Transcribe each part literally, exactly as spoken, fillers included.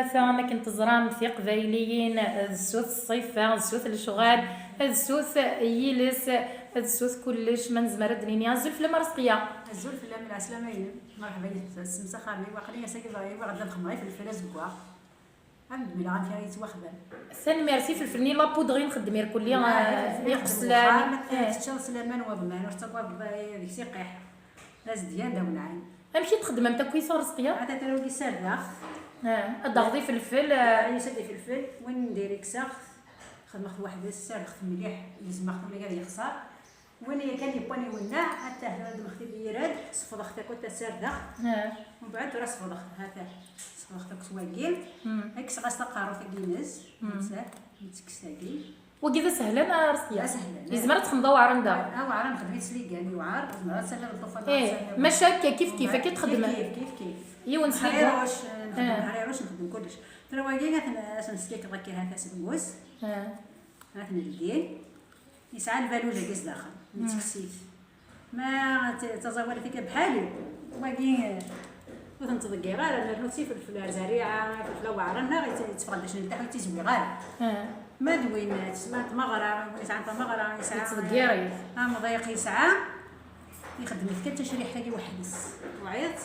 Am akken teẓram, tiqbayliyin d sut ṣṣifa, d sut lecɣal, d sut yiles, d sut kullec. Ma nezmer ad d-nini azul fell-am a Rezqiya. Azul fell-am, lɛeslama-inem. Merḥba yid-s, s axxam-iw. Aql-i ass-agi ẓriɣ, ad xedmeɣ ifelfel azeggaɣ. Ad d-mleɣ amek ara yettwaxdem. Tanemmirt. Ifelfel-nni la poudre i nxeddem irkelli, ah, eh, ifelfel iqeslan. Teččeḍ s laman n waḍman, ur tettagadeḍ, eh, deg-s iqiḥ. D azedyan d awenɛam. Amek i txeddmemt akk i Rezqiya? Ata tura wagi ssardeɣ. Ah, ad d-taɣeḍ ifelfel, ah. Yusa-d ifelfel, win n diri kkseɣ-t, xedmeɣ-t weḥd-s, ssardeɣ-t mliḥ, gezmeɣ-t ula ad yexṣer. Win yakan yewwan iwenneɛ, ad t-, ad d-mextib yirad, sefḍeɣ-t akk, ad t-ssardeɣ. Ah. Mbeɛd tura sefḍeɣ-t, ha-t-a. Sefḍeɣ-t akk s wagi. Mm. Kkseɣ-as taqerrut-agi-ines, mm, nettat, nettekkes tagi. Wagi d asehlan, a Rezqiya? D asehlan, eh. Yezmer ad texdmeḍ aweɛṛen daɣ? Aweɛṛen nxeddem-it s ligan, yewɛer, tzemreḍ ad tserriḍ lṭufan. Eh, maca akka kif kif, akka i txeddmem. Kif kif, kif kif. Yiwen s ligan. Ḥriruc, eh, nxeddem, eh, ḥriruc, nxeddem kullec. Tura wagi, ad ten-, ad ten-neskikeḍ akka, ha-t-a s lmus. Eh. Ha-t-a lgin. Yesɛa lbaluj-agi zdaxel, mm, nettekkes-it. Ma t-, taẓawalit akka bḥali, wagi, eh, ur ten-ttḍeggir ara, nernu-tt ifelfel ar zerriɛa, ifelfel aweɛṛen, neɣ yetteffeɣ-d acu n ltaḥ ur yettizwiɣ ara. Ah. Ma d win, eh, tesma tmeɣra, win yesɛan tameɣra, yesɛa, yettḍeggir-it, amḍiq yesɛa, ixeddem-it kan d tacriḥt-agi weḥd-s. Twɛiḍ?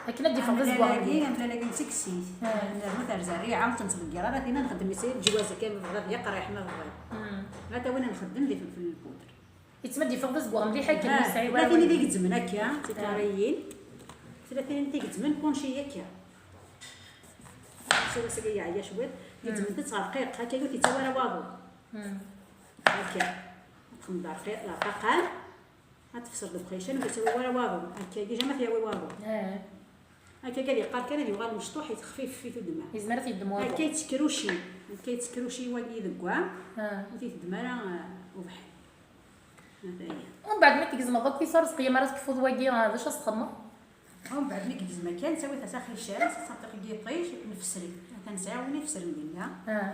Akken ad d-iffeɣ d azeggaɣ. Amlal-agi, amlal-agi nettekkes-it. Ah. Nernu-t ar zerriɛa, ur tt-nettḍeggir ara, tinna nxeddem-itt i lǧwaza kan, ma tebɣiḍ yeqriḥ, ma tebɣiḍ. Mm. Ata win nxeddem d ifelfel n lpudr. Yettma d-yeffeɣ d azeggaɣ mliḥ akken, ah, yesɛi tella tin i d-igezzmen akka, d tiṭariyin. Tella tin i d-igezzmen kunci akka. Sura-sagi yeɛya cwiṭ. Mm. Gezzmen-tt ɣer rqiq, akka ur t-yettawi ara waḍu. Mm. Akka. Ad txedmeḍ rqiq, rqaqan. Ad tefseḍ deg uqrican, ur yettawi ara waḍu. Akka, déjà ma t-yawi waḍu. Ah. Akka kan yeqqar kan ad yuɣal mecṭuḥ, yetxfif i tuddma. Yezmer ad t-yeddem waḍu. Akka yettekruci, akka yettekruci wagi deg wa, ah, ur t-iteddem ara, ah, ubeḥri. Ata-ya. Umbeɛd mi tgezmeḍ akk i Rezqiya, mi ara tekfuḍ wagi, ah, d acu ad s-txedmeḍ? Umbeɛd mi yegzem akka, nettawi-t s axican, s aṭiq n yiṭij, nefser-it. Ata nesɛa win ifesren dinna. Ah.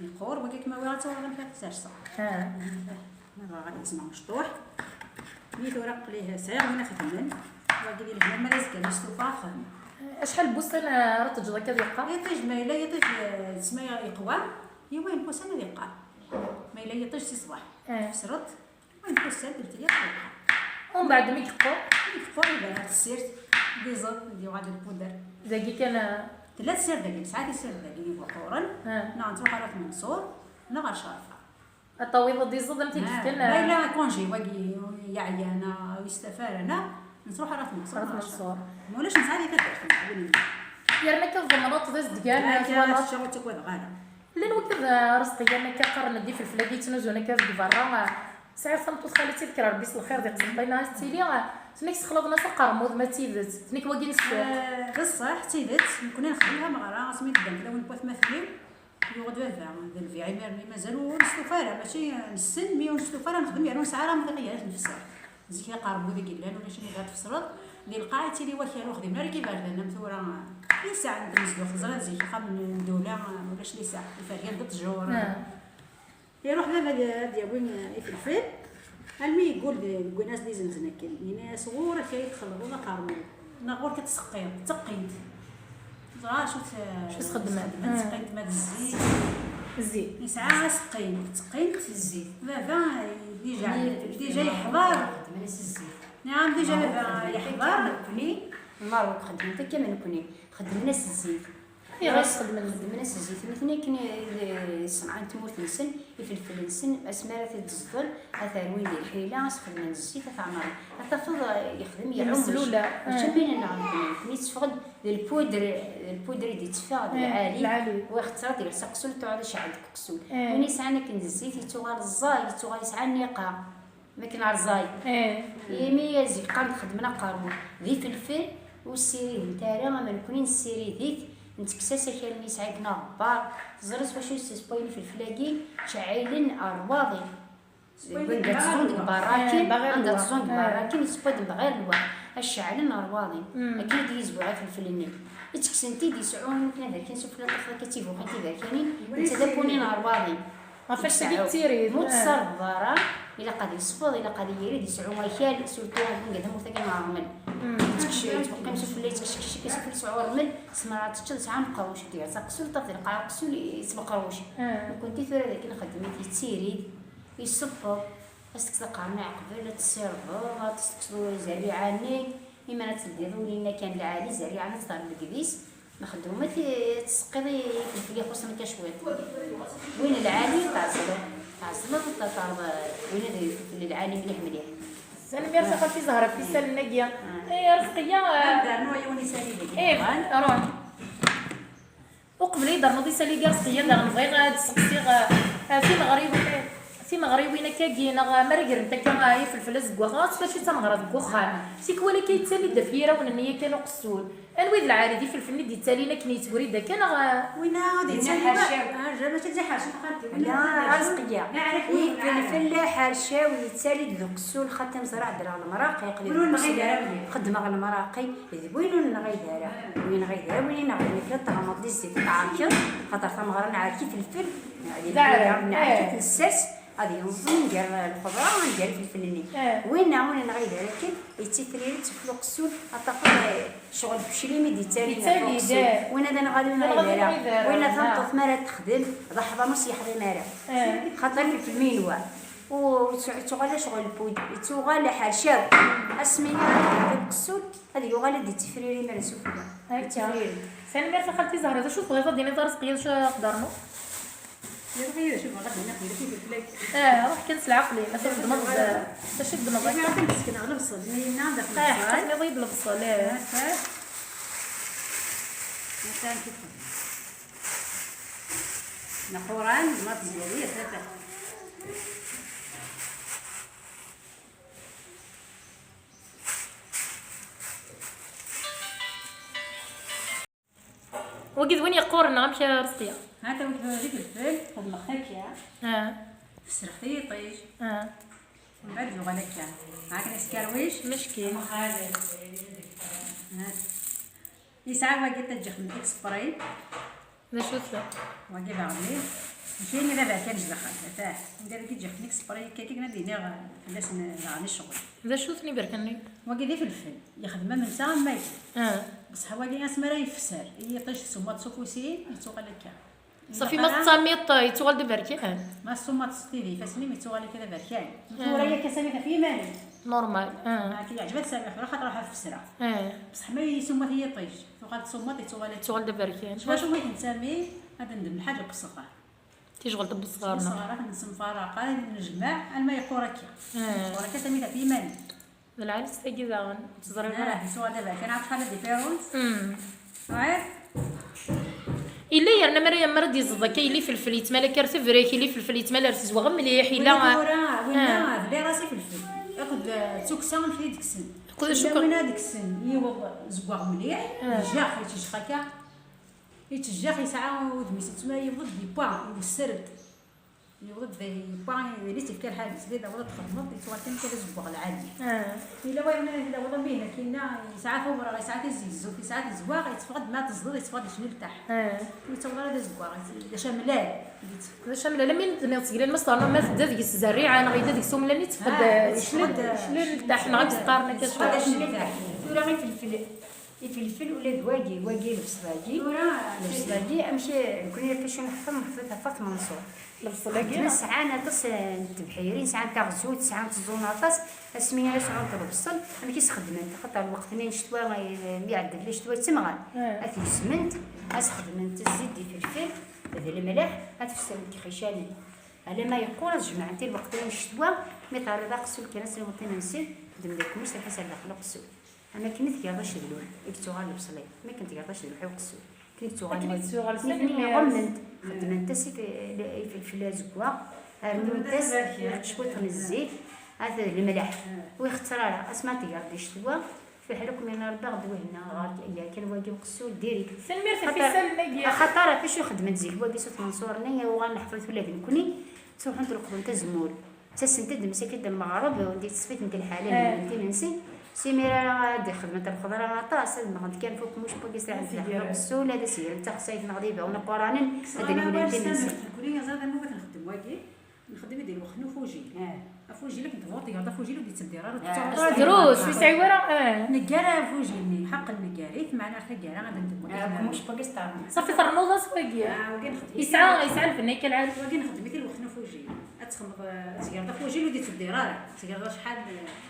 Yeqqur, wagi kem-awiɣ ad tawreḍ amek ara t-serseɣ. Ah. Ma bɣiɣ ad gezmeɣ mecṭuḥ. Mi tura aql-i sɛiɣ win ixedmen. Wagi di lehna, ma d azekka mi stufaɣ ad xedmeɣ. Acḥal n wussan ara teǧǧeḍ akka ad yeqqar? Yiṭij ma yella yiṭij, eh, d ssma yeqwa, yiwen n wussan ad yeqqar. Ma yella yiṭij si ṣṣbeḥ, eh, tfesreḍ, yiwen n wussan, telt ayyam ad yeqqar. Umbeɛd mi yeqqur? Mi yeqqur, iban ɣer tessirt, d iẓeḍ, ad yuɣal d lpuder. Dagi kan, eh, tella tessirt dagi, nesɛa tessirt dagi ibuquren, eh, neɣ nettruḥ ɣer At Menṣur, neɣ ɣer Ccerfa. Ad tawiḍ ad d-iẓeḍ am t-id-fkan, ah, ma yella akunji wagi yeɛya neɣ ur yestaf ara, neɣ nettruḥ ɣer At Menṣur. Ɣer At Menṣur. Ma ulac, nesɛa di taddart-nneɣ, win-nni. Yerna akka tḍemneḍ d azedgan, akka twalaḍ. Tečča ur ttagadeɣ ara. Llan wigad, ah, Rezqiya, akka qqaren-d ifelfel-agi yettnuzun akka deg berra, ah, sɛiɣ tameṭṭut xali-tt-id kra Rebbi s lxir di Qsenṭina ad tettili, ah, ttnek sexlaḍen-as aqermud ma d tidet, ttnek wagi n ssuq. Ah, d ṣṣeḥ, d tidet, nekkni nexdem tameɣra asmi d-ddant lawan n watmaten-iw. Yuɣ-d baba d lbiɛ imir-nni, mazal ur nestufa ara, mačči nessen, mi ur nestufa ara nexdem, yernu nesɛa ara amḍiq i ara t-nefser. Zik aqermud i yellan, ulac anida tfesreḍ, di lqaɛa yettili wakal, ur xdimen ara deg iberdan am tura. Lisaɛ n tmezduɣt, teẓriḍ zik axxam n ddula, ulac lisaɛ, ifergan d ttjur. Ah. Iruḥ baba ad, ad yawi ifelfel, almi yeggul de-, deg win as-d-izenzen akken. Yenna-yas: "Ɣur-k ay txelḍeḍ aqermud, neɣ ɣur-k ad tseqqiḍ, d teqqint." Ẓra acu t-, acu txeddem? Txeddem, hmm, teqqint ma d zzit. Zzit. Yesɛa aseqqin, teqqint. Zzit. Baba, déjà, déjà yeḥḍer. Xeddmen-as zzit. Nɛam, déjà baba yeḥḍer. Nekkni, Merruk xeddmen akka am nekkni. Xeddmen-as zzit. Ayɣer i s-xedmen? Xeddmen-as zzit, nitni akken i, i ṣenɛen tmurt-nsen, ifelfel-nsen, asmi ara t-id-ẓḍel, ad t-rwin di lḥila, ad s-xedmen zzit, ad t-ɛemren. Ad tafeḍ, eh, yexdem, iɛum. Imeslula. Mačči am win-nneɣ nekkni. Nekkni yetteffeɣ-d d lpudr, d lpudr i d-yetteffeɣ d, eh, lɛali. Lɛali. Wa ixetter-d, yers aqessul, tuɣal icɛel deg uqessul. Eh. Win yesɛan akken d zzit, yettuɣal ẓẓay, yettuɣal yesɛa nniqa. Makken rẓay. Eh. Imi zik qqaren xedmen aqerru d ifelfel, ur ssirident ara, ama nekkni nessirid-it, nettekkes-as akal-nni yesɛa akken aɣebbar. Teẓriḍ s wacu yessespayen ifelfel-agi? Ttceɛɛilen rrwaḍi. Anda ttẓun deg berrakin, eh, anda ttẓun deg berrakin, yesspayen deg ɣir lweqt. Ad ceɛlen rrwaḍi. Mm. Akken i d-yezbuɛ ifelfel-nni. I ttekksen-t-id, yesɛu akken aberkan sufella, ṭṭef akka d tibuqin tiberkanin, netta d apuni n rrwaḍi. Ɣef acu i d tirid? Mu tessardeḍ ara, ilaq ad yesfeḍ, ilaq ad yirid, yesɛu akal, surtout anda tamurt-agi n ṛṛmel. Yettkec-, yettweqqim s ufella, yettkeccic, s ufella yesɛu ṛṛmel, tzemreḍ ad teččeḍ, yesɛa amqerruc, ad d-yerr s aqessul, taṭṭ ilqaɛ aqessul, yesɛa amqerruc. Nekkenti tura dagi nxeddem-it, yettirid, yessefeḍ, ad s-tekkseḍ aqernu iɛeqbel, ad tessirdeḍ, ad s-tekkseḍ zerriɛa-nni, imi ara teldiḍ ul-nni kan lɛali, zerriɛa ad teḍher deg yidis, Mexdumet, i tettseqqiḍ i ifelfel ixuṣṣen akka cwiṭ. Win lɛali tɛeẓleḍ, tɛeẓleḍ, taṭarḍ win ad ifelfel lɛali mliḥ mliḥ. Tanemmirt a xalti Zahra ɣef yisallen-agi. Eh, Rezqiya, eh, ad d-rnu yiwen isali dagi. Eh, ruḥ. Uqbel ad d-ternuḍ isali-agi a Rezqiya, daɣen bɣiɣ ad d-seqsiɣ, eh, eh, timeɣriwin, timeɣriwin akkagi, neɣ, eh, mi ara grent akka, eh, ifelfel azeggaɣ, ɣas mačči d tameɣra deg uxxam. Tikwal akka yettali-d ɣef yirawen-nni yakan uqessul. Anwa i d lɛali d ifelfel-nni d-yettalin akken yettwrid akka, neɣ? Winna ur d-yettali ara. Ah, mačči d iḥerci xalti. Winna la, d Rezqiya. Ifelfel ḥercaw yettali-d d uqessul, xaṭi mẓra ɛedleɣ lemraq, aql-i xeddmeɣ lemraqi, d win ur nenɣid ara. Win nenɣid ara, win ineɣden akka, teɣmeḍ di zzit, tɛerkeḍ, xaṭer tameɣra nɛerk ifelfel, nɛerk-it lsas, ad yenẓem gar lxeḍra, gar ifelfel-nni. Winna ur nenɣid ara akken, yettifrir, yetteflu uqessul, ad tafeḍ, eh, Ccɣel deg uclim i d-yettali ɣef uqessul. Win ad anaɣ ad ur nɣid ara. Win ad tameṭṭut mi ara texdem, d aḥḍam ur s-yeḥḍim ara. Xaṭer ifelfel mi yenwa. Ur yettuɣal ara ccɣel n lpud, yettuɣal ḥercaw. Asmi ara texdem uqessul, ad yuɣal ad d-yettifriri mi ara sufella. Akka. Tanemmirt a xalti Zahra. D acu tebɣiḍ ad d-tiniḍ a Rezqiya, d acu ara ɣ-d-ternuḍ? Iruḥ yid-s, bɣiɣ ad d-iniɣ d acu i d-fell-ak. Eh, ruḥ kan s leɛqel-im, ad txedmeḍ d acu i txedmeḍ akka. Ad d-sekneɣ lebṣel, mi yenna d lebṣel. Eh, ḥeqqa tenniḍ-iyi-d lebṣel, eh. Ata. Ata amek i txedmeḍ. Neqquran, ma tezgari, ata. Wagi d win yeqquren neɣ amek a Rezqiya? Ha-t-a wagi d ifelfel, xedmeɣ-t akka. Ah. Fesreɣ-t i yiṭij. Ah. Mbeɛd yuɣal akka. Akken iskerwic. Meckin. Ha-t. Yesɛa wagi taǧǧaɣ n exprès. D acu-t? Wagi d aɣbel. Mačči d aberkan zdaxel, atah. Anda dagi ǧǧiɣ-ten exprès akka, akken ad iniɣ fell-asen daɣen i ccɣel. D acu-ten iberkan-nni? Wagi d ifelfel. Yexdem am netta am wagi. Ah. Bṣeḥ wagi asmi ara yefser i yiṭij, tsummaḍ s ufus-im, yettuɣal akka. Ṣafi, ma tettamiḍ, yettuɣal d aberkan. Ma tsummaḍ s tid ifassen-im, yettuɣal akka d aberkan. Ah. Tura yakka sami ɣef yiman-im. Normal. Ah. Akka yeɛǧeb-as sami, xaṭer ruḥ ad fesreɣ. Ah. Bṣeḥ ma yesummat i yiṭij, tuɣal tsummaḍ, yettuɣal akka. Yettuɣal d aberkan. S wacu i ten-sami ad ndem lḥaǧa n usɣar. Tijɣelt n wesɣar-nneɣ. Wesɣar, ad t-nessemfaraq, ad t-nejmeɛ, alma yeqqur akka. Ah. Yeqqur akka, sami ɣef yiman-im. D lɛali s tagi daɣen, ur teẓriḍ ara. Ah, yeswa d aberkan, ɛad xala différence. Hmm. Right? Yella yerna mi ara, mi ara d-yeẓẓeḍ akka, yella ifelfel yettmal akka ar tebrek, yella ifelfel yettmal ar tezweɣ mliḥ, yella. Win tura, winna, ah, d liras ifelfel. Akked, eh, d tukksa amek i d-kksen. Akked acu. Yella win ad kksen, yiweḍ zeggaɣ mliḥ, ah, yejjax, yettejjex akka. Yettejjex, yesɛa udem-is, yettmal yewweḍ-d, yewwa, iwesser-d. Yewweḍ-d, yewwa, yili-tt yefka lḥal-is, d awal ad txedmeḍ, yettwali kan kra azeggaɣ lɛali. Ah. Yella wayen, yella waḍu mi hna kinna, yesɛa tawraɣ, yesɛa tizegzewt, yesɛa tizwaɣ, yetteffeɣ-d ma teẓḍeḍ, yetteffeɣ-d yecneltaḥ. Ah. Ur yettaweḍ ara d azeggaɣ, d acamlal. D acamlal, am win tenniḍ seg lal ma s-ternuḍ, ma tedda deg-s zerriɛa, neɣ yedda deg-s umlan, yetteffeɣ-d, ah, yecnel-, yecneltaḥ, neɣ amek qqaren akka. Yetteffeɣ-d acneltaḥ. Tura ifelfel. Ifelfel ula d wagi, wagi lebṣel-agi. Tura lebṣel-agi, amek i, nekkni akka acu nḥefeḍ, nḥefeḍ ɣef At Manṣur. Lebṣel-agi? Ma sɛan aṭas, eh, n tebḥirin, sɛan taɣzut, sɛan ẓẓun aṭas, asmi ara sɛunt lebṣel, amek i s-xedment? Xaṭer lweqt-nni n ccetwa, eh, mi iɛedda fell-as ccetwa, yettemɣan. Eh. Ad t-yesment, ad s-xedment zzit d ifelfel, d lemleḥ, ad t-fesrent deg ixicanen. Alamma yeqqur, ad jemɛent i lweqt-nni n ccetwa, mi terriḍ aqessul kan, ad s-iweḍ imensi, xedmen lekmus, ad s-ar daxel uqessul. Am akken i tgiḍ acedluḥ, i yettuɣal lebṣel-im, am akken tgiḍ acedluḥ i uqessul, akken i yettuɣal. Akken i yettuɣal, nitni ɣummen-t, xeddmen-t-as i f-, i f-, ifelfel azeggaɣ, rnun-t-as cwiṭ n zzit, ad lemleḥ, ur ixetter ara, asmi ara tgiḍ di ccetwa, fiḥel akk mi ara rebbaɣ d wihenna ɣer yakan wagi uqessul direct. Tanemmirt ɣef yisallen-agi. Axaṭer ɣef acu i xeddmen zik wagi s At Manṣur-nni, uɣalen ḥefḍit ula d nekkni, ttruḥunt leqḍent azemmur. Ttasent-d msakit d lmeɣreb, wanda yettṣeffitent lḥala, lmulent imensi. Si mira ara ad xedment lxeḍra aṭas, ad nɣent kan fukk muc n wagi sɛant daxel uqessul, ad as-grent taxsayt neɣ d ibawen iquranen, ad d-lmulent imensi. Nekni ẓriɣ anwa i t-nxeddem. Wagi nexdem-it di lweqt n ufujil. Afujil akken tebɣuḍ tgeḍ afujil ur d-yetteddir ara, ur d-tettaɣeḍ ara. Drus, ur yesɛi ara. Neggar afujil-nni, ḥeqq nneggari, meɛna ar taggara ad ndewwer. Safi ternuḍ-as wagi. Yesɛa, yesɛa lbenna akka lɛali. Wagi nexdem-it i lweqt n ufujil. Ad txedmeḍ, ad tgeḍ afujil ur d-yetteddir ara. Tgeḍ acḥal,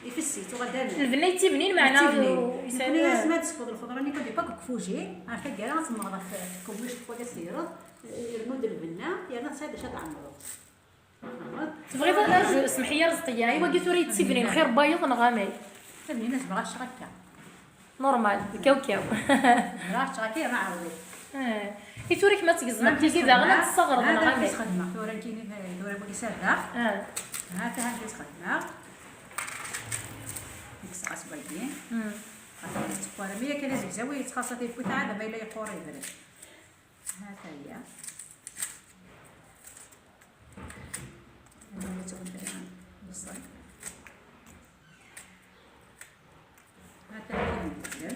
ifessi, tuɣal d aman. Lbenna yettibnin, meɛna yettibnin. Nekni asmi ad tesfeḍ lxeḍra-nni, ad ipak deg ufujil, ar taggara ad temmɣeḍ ɣef tkewwict, wagi ad t-tegreḍ, irnu-d lbenna, yerna tesɛiḍ d acu ad tɛemmreḍ. Tebɣiḍ ad nerǧu, smeḥ-iyi Arezqiya, i wagi tura yettibnin xir n wayeḍ neɣ amek? Taninna tebɣa ččeɣ akka. Normal, d kawkaw. Tebɣa ččeɣ akka yerna ɛreḍ-it. I tura kemm ad tgezmeḍ tigi daɣen ad tessaɣreḍ neɣ amek? Xedmeɣ tura nekkini, tura wagi serdeɣ. Hata, hata i tt-xedmeɣ. Kkseɣ-as wagi. Xaṭer yettqwar mi yakan azegzaw yettxaṣṣa tiwwit, ɛad ma yella yeqqur yebren. Hata-ya. Anda yettwendra lbṣel. Hata-ya.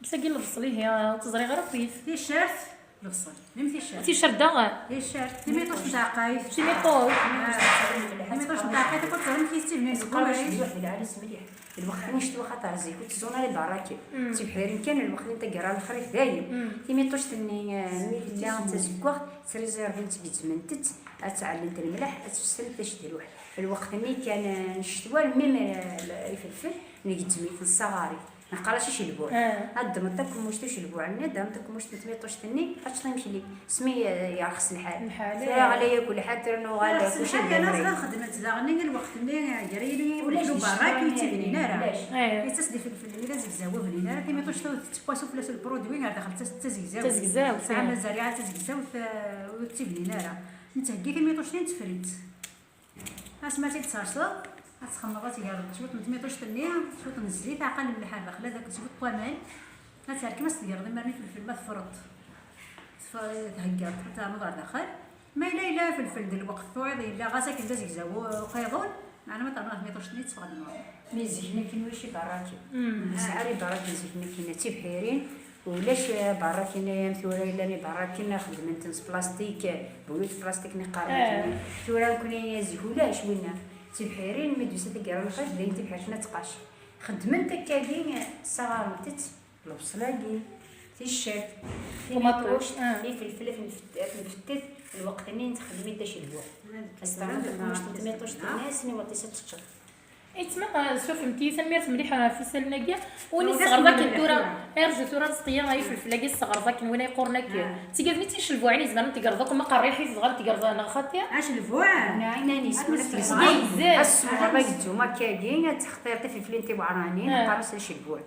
Bsagi lebṣel, ihi, ur tt-ẓriɣ ara akkit. Ticcert, lebṣel. Nim ticcert. Ticcert daɣen? Ticcert. Timiṭuct n tɛeqqayt. Timiṭuct. Ah, timiṭuct n tɛeqqayt, akked tura nekk yettibnin deg wawal. Lɛali s mliḥ. Lweqt-nni ccetwa xaṭer zik ur ttezzun ara iberraken. Tibḥirin kan lweqt-nni taggara lexrif dayem. Timiṭuct-nni, eh, mi tella d tazeggaɣt, ttrizirvent gezzment-tt, ad tt-ɛellent lmelḥ, ad tt-fessent d acu d lweḥ. Lweqt-nni kan, eh, n ccetwa, mim, eh, l-, ifelfel, ngezzem-it, nessaɣar-it. Neqqar-as icelbuɛ. Ad ddmeḍ takemmuct ucelbuɛ-nni, ad ddmeḍ takemmuct n tmiṭuct-nni, ad teččeḍ imekli. Asmi, eh, yerxes lḥal. Lḥal, tura ɣlay akk lḥal, tura nuɣal yerxes kuci lḥal, d yerna amrag. Xedmen-tt daɣen i lweqt-nni, gar yili ulac ifelfel uberrak ur yettibnin ara. Ulac. Yettas-d ifelfel-nni d azegzaw ur bnin ara, timiṭuct-a ur tettewwas fell-as lprodwi ar daxel d taz-, d tazegzawt. Tazegzawt, tesɛa mazariɛa d tazegzawt, eh, ur yettibnin ara. Nettheggi timiṭuct-nni, netteffer-itt. Asmi ad tt-id-tserseḍ, ad txemmeḍ, ad tgerḍ cwiṭ n tmiṭuct-nni, cwiṭ n zzit, aɛqal n lḥerra, xla dak cwiṭ n waman, ad terkem, ad s-tgerḍ imar-nni ifelfel ma teffreḍ, tf-, theggaḍ, ad ternuḍ ɣer daxel. Ma yella, yella afelfel d lweqt tuɣiḍ, yella ɣas akken d azegzaw uqiḍun, meɛna ma ternuḍ ɣer tmiṭuct-nni, teffeɣ-d nnuṛ. Mi zik-nni akken ulac iberraken. Nesɛa iberraken zik-nni akken d tibḥirin, ulac, eh, iberraken ay am tura yellan iberraken xedmen-ten s plastik, eh, buyut plastik neqqaren akken. Tura nekkni zik ulac winna. Tibḥirin, mi d-yusa taggara n lxif, dayen tibḥirt-nni ad tqac. Xedment akkagi, eh, ssaɣarent-tt, lebṣel-agi, ticcert, timiṭuct, ifelfel, ad ten-fettet, lweqt-nni nettxeddem-it d acelbuɛ. Ad s-ternuḍ tmiṭuct-nni, ass-nni waṭis ad teččeḍ. Aytma, ssurfemt-iyi, tanemmirt mliḥ ɣef yisallen-agi. Win yesseɣreḍ akken tura, irǧu tura Rezqiya, ay ifelfel-agi yesseɣreḍ akken win ay yeqquren akken. D tigad-nni d ticelbuɛin, izmer ad tegreḍ akk ma qerriḥit, dɣa ad tegreḍ neɣ xaṭi. Acelbuɛ? Neɛnan yesmel. Aselbuɛ d agezzum akkagi, ad textireḍ tifliflin tiweɛranin, qqaren-as acelbuɛ.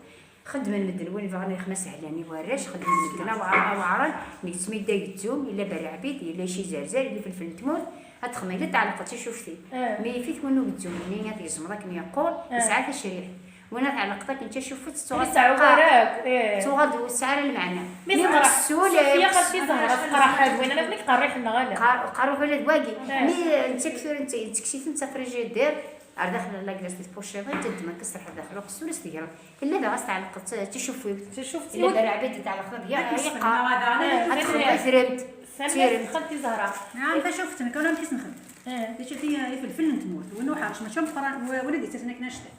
Xeddmen medden win bɣan ixma sehlan i warrac, xeddmen medden aweɛṛ-, aweɛṛen, ngezzem-it d agezzum, yella berreɛbid, yella ici zerzar, yella ifelfel n tmurt, ad texdem, yella tɛelqeḍ ticuftin. Mi yif-it win ugezzum-nni, ad t-tgezmeḍ akken yeqqur, yesɛa tacriḥt. Win ad tɛelqeḍ akken d tacufet, tuɣal teɛwar akk, tuɣal ur tesɛi ara lmeɛna. Mi teqreḥ, sul, ya xalti Zahra, teqreḥ d win, ala d nekk qerriḥen neɣ ala? Qer-, qerruḥ ula d wagi. Mi nettak tura, nettak-iten d tafrijidirt, ar daxel la glace di tpuciḍin, teddem akka, tesserḥeḍ daxel uqessur, ad s-tegreḍ. Tella daɣ ad s-tɛelqeḍ d ticufiwt. Ticufiwt. Tella d rreɛbid i tɛelqeḍ ad yeqqar. Ad texdem tafremt. Tanemmirt xalti Zahra. Nɛam, tacuft nekk ur amek i s-nxeddem. Ticufiwt ifelfel n tmurt, win uḥerc, mačči ameqqran, win ad yettasen akken anect-a.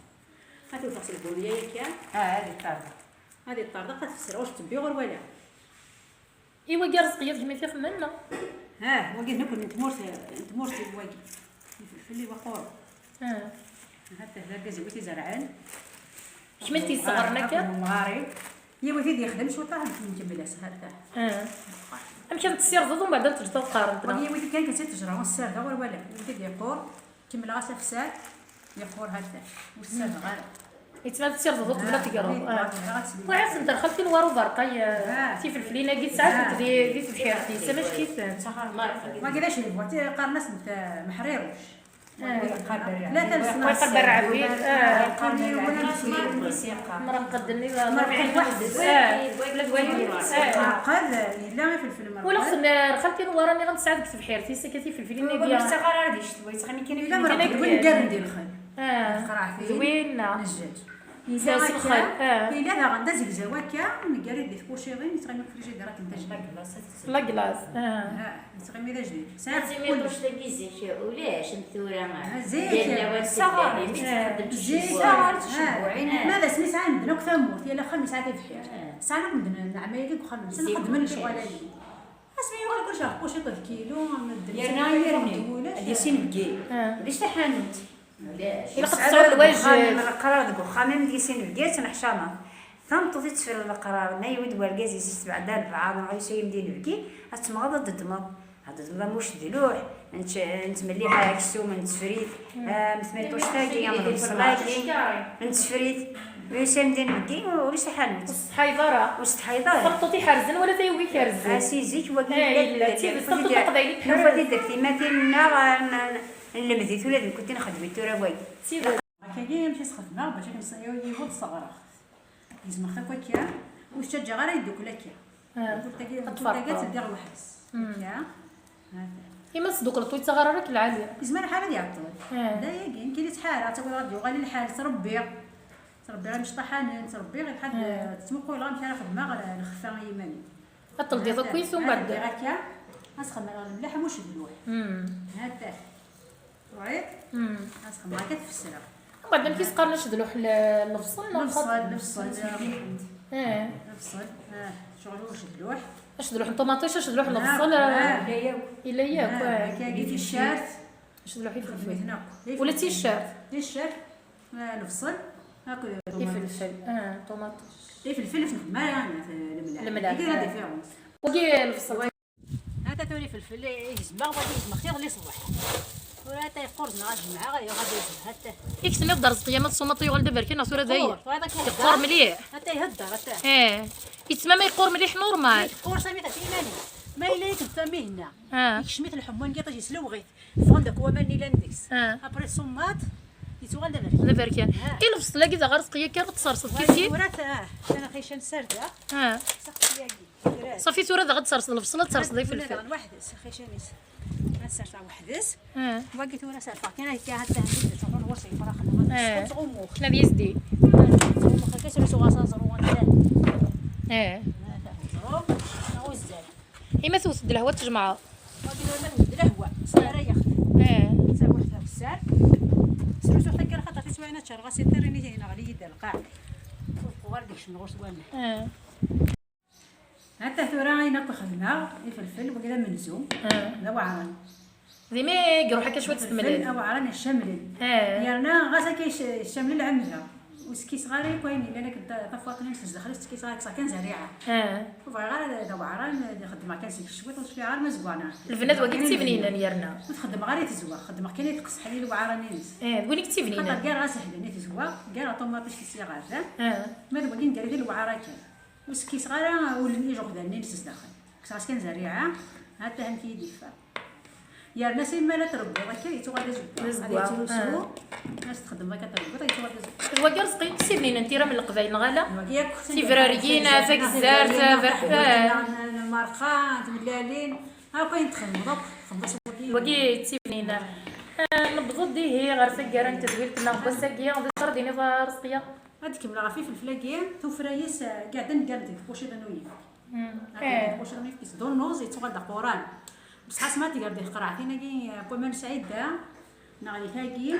Ad t-wteɣ s lbuniyya akka. Ah, ad yeṭṭerḍeq. Ad yeṭṭerḍeq, ad t-fesreɣ, ur t-ttebbiɣ ur walaɣ. I wagi Rezqiya d kemm i t-ixemmen, neɣ? Ah, wagi d nekkni, n tmurt, n tmurt wagi. Ifelfel i waqur. Ah. Hatta d argaz-iw i t-izerɛen. Kemm i t-yesseɣren akka? Akked umɣar-iw. Yiwet i d-yexdem cwiṭ, ad nkemmel-as hatta. Ah. Amek ad t-tessirdeḍ umbeɛd ad t-teǧǧeḍ ad qqarent, neɣ? Wagi yiwet kan kan si ttejra, ur ssardeɣ ur walaɣ. Yiwet i d-yeqqur. Kemmleɣ-as afsar, yeqqur hatta, ur ssardeɣ ara. Yettban tessirdeḍ uqbel ad tegreḍ. Ah, ah. Bɣiɣ ad tt-, bɣiɣ ad tt-, bɣiɣ ad tt-, xalti Nwar uberqay, ah, tifelflin-agi tesɛa-tent di, di tebḥirt-is, amack-itent. Wagi d acu yebɣa, ti-, qqaren-asent, ah, meḥriruc. Ah. Tlata leṣnaf. Wa iqerber ɛbid, ah. Mreqqed-nni, mreqqed waḥed. Ah. Mreqqed, yella ifelfel mreqqed. Walaɣ-ten, ah, xalti Nwar aniɣ tesɛa deg tebḥirt-is, akka tifelflin-agi. Ur yettaɣ ara di ccetwa, yettɣimi kan. Yella mreqqed win gganen di lxel. Ah, d winna. N jjaj. Yella s lxal, akka, ah. Yella daɣen d azegzaw akka, neggar-it di tpuciḍin, yettɣimi deg frijidir akken d ajdid. La glace, ah. Ah, yettɣimi d ajdid. Sɛiɣ timiṭuct-agi zik ulac am tura. Ah, zik, yal lawan s aɣar, tedda, zik, s aɣar, ah. Ma d asmi sɛan medden akk tamurt, yal axxam yesɛa tibḥirt. Ah. Sɛan akk medden nneɛma-agi deg uxxam-nsen, xeddmen lecɣal-agi. Asmi yuɣal kullec ɣer tpuciḍ d kilu, medden yerna yerni ad yasin deg yiḍ. Ah. Ulac taḥanut. Ilaq ad tesɛuḍ lwajeb. Leqrar deg uxxam, am d-yasin deg yiḍ, ttneḥcameḍ. Tameṭṭut i tefren leqrar, ma yewwi-d wergaz-is yesbeɛd albaɛḍ, neɣ yusa-yam-d inebgi, ad temɣeḍ ad d-ddmeḍ. Ad d-ddmeḍ am ucedluḥ, nett-, nettmelliḥ aksum, nettefrit, am tmiṭuct-agi, am lebṣel-agi, nettefrit. Ma yusa-yam-d inebgi, ulac taḥanut. Ur tsetḥayeḍ ara. Ur tsetḥayeḍ ara. Tameṭṭut iḥerzen wala tayugi ikerzen. A si zik, wagi yella, d tidet, tameṭṭut taqbaylit tḥerrez. Nufa-t-id deg timatin-nneɣ, n-, n-, nlemd-it ula d nekkenti nxeddem-it tura wagi. D tidet. Akkagi amek i s-xedmeɣ bac akken s-, yiwet ṣeɣreɣ. Gezmeɣ-t akk akka, ur ttaǧǧaɣ ara yeddukel akka. Ah. Mkul tagi, ad mkul tagi ad teddiɣ weḥd-s. Mm. Akka. Hata. Ima tesdukleḍ ur yettaɣ ara akk lɛali. Yezmer lḥal ad iɛeṭṭel. Ah. D ayagi, nekkini ttḥareɣ, ttaggadeɣ ad yuɣal lḥal, ttrebbiɣ. Ttrebbiɣ imecṭaḥanen, ttrebbiɣ lḥal, ah, ttmuquleɣ amek ara xedmeɣ, eh, lxeffa i yiman-iw. Ad teldiḍ akk-is, umbeɛd ad ldiɣ akka, ad s-xemmereɣ lemleḥ am ucedluḥ. Mm. Hata. Turiḍ? Mm. Ad s-xemmereɣ akka tfesreɣ. Umbeɛd amek i s-qqaren acedluḥ, l-, lebṣel neɣ lebṣel, lebṣel, eh. Lebṣel, eh, ccɣel ucedluḥ. Acedluḥ n ṭumaṭic, acedluḥ n lebṣel, eh. Yella yakk, eh. Akkagi ticcert. Acedluḥ ifelfel. Ula d ticcert. Ticcert, eh, lebṣel, akked ifelfel, eh, ṭumaṭic. Ifelfel ur t-nxeddem ara, eh, lemleḥ. Lemleḥ, eh. Agi la différence. Wagi lebṣel. Hata tura ifelfel i gezmeɣ, wagi gezmeɣ-t iḍelli ṣṣbeḥ. Tura hata yeqqur, zemreɣ ad jemɛeɣ, ad yuɣal d azem, hata. I k-tenniḍ-d Rezqiya ma tsumaṭ yuɣal d aberkan neɣ tura d ayen? Yeqqur, tura hata yeqqur mliḥ. Hata ihedder, hata. Eh. Yettma ma yeqqur mliḥ normal. Ma yeqqur sami taf iman-is. Ma yella yakk d tamihinna. Ah. Yekcem-it lḥemmu n yiṭij yeslewɣ-it. Ffɣen-d akk waman yellan deg-s. Ah. Après tsumaṭ, yettuɣal d aberkan. D aberkan. Ah. I lebṣel-agi daɣ Rezqiya akka ara t-tserseḍ kifkif? Tura ta, ah, kan axican sarda. Ah. Saqsi-agi. Ṣafi tura daɣ ad d-terseḍ lebṣel, ad d-terseḍ ifelfel. Tura daɣen weḥd-s, axican-is. Ad serseɣ weḥd-s. Ah. Wagi tura serseɣ kan akka, hata handi tecɣel ɣur-s yefrax. Ah. Ttɣummuɣ. Kna d yizdi. Ttɣummuɣ akka, srusuɣ-as aẓru anda. Ah. Anda aẓru, neɣ uzzal. Ima tewwet-d lehwa tjemɛeḍ. Wagi tura ma tewwet-d lehwa, sara yaxdem. Ah. Tabuḥt awessar. Srusuɣ taggara xaṭer tiswayin ad ččareɣ asiṭer, ini neɣli-yi-d lqaɛ. Ur qquɣ ara deg-sen ɣur-s waman. Ah. Hata tura ayen akk xedmeɣ, ifelfel, wagi d amenzu, ah, d aweɛran. D imi i iruḥ akka cwiṭ s temlal. Ifelfel aweɛran icamlen. Ah. Yerna ɣas akka ic-, icamlen ɛemmdeɣ. Ur skkiseɣ ara akk ayen yellan akken ta-, tafuṭ-nni s zdaxel, ur skkiseɣ ara, kkseɣ kan zerriɛa. Ah. Ur bɣiɣ ara d aweɛran, ad xeddmeɣ kan seg cwiṭ, ur cfiɣ ara ma zegganeɣ. Lbnat wagi d tibninin yerna. Ur t-xeddmeɣ ara i tezweɣ, xeddmeɣ kan i tqesḥen i lweɛran-ines. Ah, d win i d tibninin. Xaṭer ggareɣ aseḥdam i tezweɣ, ggareɣ ṭumaṭic s iɣerdan. Ah. Ma d wagi n gar-it i lweɛra kan. Ur skkiseɣ ara ul n ijeɣdanen-ines s daxel. Kkseɣ-as kan zerriɛa, ha-t-a amek i yi-d-yeffeɣ. Yerna simmal ad trebbiḍ akka, yettuɣal d azeggaɣ. D azeggaɣ, ad yettrusu, ah. Ad s-txedmeḍ akka, ad trebbiḍ, yettuɣal d azeggaɣ. D wagi Rezqi, d tibninin n tira n Leqbayel, neɣ ala? D wagi akk. Tibrariyin, tagezzart, taberḥan. N, n, n lmerqa, n tmellalin, akk ayen txedmeḍ akk, txedmeḍ-as wagi. Wagi d tibninin. Ah, newweḍ-d ihi ɣer taggara n tedwilt-nneɣ n wass-agi, d acu ara d-tiniḍ a Rezqiya? Ad d-kemmleɣ ɣef ifelfel-agi, tuffra-is, eh, qeɛden, ggarent deg tquciḍin n uyefki. Mm. Akken, eh, deg tquciḍin n uyefki s dunnuẓ, yettuɣal d aquran. Bṣeḥ asmi ad tger di tqerɛtin-agi, eh, n waman sɛida, neɣ di tagi,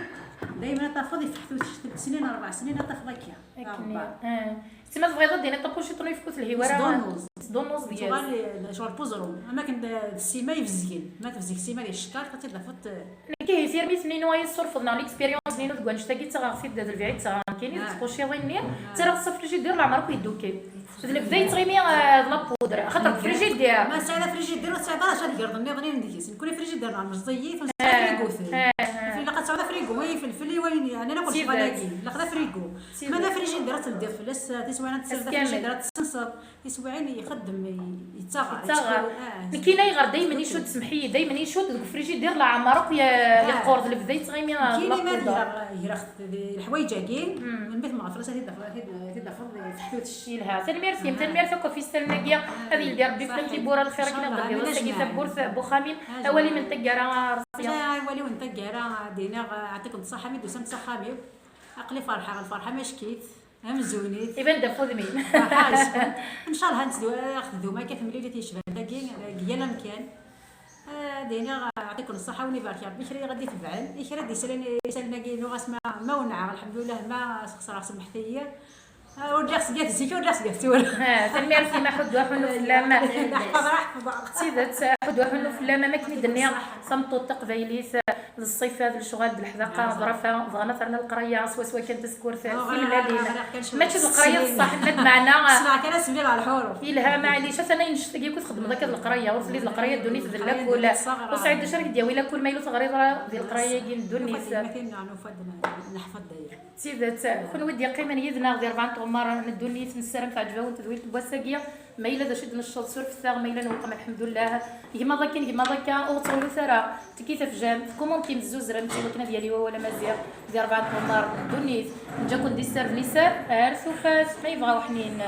daymen ad tafeḍ ifeḥ-it uctal, snin, rebɛ snin, ad tafeḍ akka. Akken, eh. Tma tebɣiḍ ad d-tiniḍ tapuciṭ n uyefki ur telhi ara? S dunnuẓ. S dunnuẓ deg-s. Yettuɣal, eh, ccɣel n uẓru. Am akken d, d ssima ibezgen. Ma tebzeg ssima di ccekkart, ad tt-id-tafeḍ, eh, Nekk ihi tirmit-nni-inu ay yessurfeḍ neɣ l'expérience-nni-inu deg wannect-agi ttaɣeɣ-t-id d lbiɛ i ttaɣeɣ nekkini, ah, deg tquciḍin-nni, ah, ttarraɣ-tt s afrijidir leɛmer akk yeddukkel. D lebda yettɣimi, ah, d la poudre. Axaṭer deg frijidir. Ma tesɛiḍ afrijidir ur tesɛiḍ ara acu ad tgerḍ nniḍen deg-s. Nekkni afrijidir-nneɣ meẓẓiyit, ur nesɛi, ah, afrigu. Ah, ah. Ilaq ad tesɛuḍ afrigu i ifelfel i wayen yeɛnan akk lecɣal-agi. Ilaq d afrigu. Ma d afrijidir ad teldiḍ fell-as, ah, tiswiɛin ad tessired afrijidir ad tessenseḍ. Tiswiɛin ixeddem, yettaɣer, yettaɣer. Yettxu-, ah, nekkini ayɣer daymen icudd, semḥ-iyi, daymen icudd deg ufrijidir leɛmer akk ya-, ah, yeqqur d lebda yettɣimi, ah, nekkini ma greɣ, greɣ leḥwayeǧ-agi, mm, melmi tmeɣfeḍ-as ad t-id-tafeḍ, ad t-id-tafeḍ teḥtutec. Yelha. Tanemmirt-im, ah, tanemmirt akk ɣef yisalen-agi. Ah, ad yeldi Rebbi fell-am tibbura n lxir akken ad d-tebdiḍ ass-agi tawwurt n uxxam-im. Ah, awal-im n taggara, a Rezqiya. Awal-iw n taggara, ad d-iniɣ, ah, yeɛṭikem ṣṣeḥḥa mi d-tusam s axxam-iw. Aql-i ferḥeɣ, lferḥ amack-it. Amzun-it. Iban-d ɣef wudem-im. Ncallah ad teddu, ad teddu akka temlilit yecban dagi deg yal amkan. Ad iniɣ, aɛṭiken ṣṣeḥḥa, win ibarek Rebbi, kra i ɣ-d-itebɛen, i kra d-isalen, isalen-agi nuɣ-as ma, ma wenɛeɣ, lḥemdullah, ma sxeṣreɣ, semḥet-iyi. Ur lliɣ seg at zik, ur lliɣ seg at tura. Tanemmirt-im, aḥuddu aḥunnu fell-am. Ḥfeḍ, ḥfeḍ. D tidet, aḥuddu aḥunnu fell-am, am akken i d-nniɣ, tameṭṭut taqbaylit, d ṣṣifa, d lecɣal, d leḥdaqa, d ḍrafa, dɣa ma terna leqraya, swaswa kan tasekkurt, timellalin. Mačči d leqraya d ṣṣeḥ, la d meɛna. Yelha, maɛlic, atan ayen ncet-agi akk txeddmeḍ akka d leqraya, ur telli d leqraya ddunit d lakul. Ur sɛid d acu ara k-d-yawi lakul, ma yella ur teɣriḍ ara di leqraya-agi n ddunit. D tidet, kunwi d-yeqqimen yid-neɣ di rebɛa n tɣemmar n ddunit, nessaram teɛǧeb-awen tedwilt n wass-agi. Ma yella d acu i d-necceḍ, surfet-aɣ, ma yella newqem, lḥemdullah. Gmaḍ akken, gmaḍ akka, ur ɣ-ttɣurut ara. Tekki tafjam, tkumantim, tzuzrem, i wakken ad yali wawal amaziɣ di rebɛa n tɣemmar n ddunit. Neǧǧa-ken di sser d liser, ar tufat, ma yebɣa uḥnin.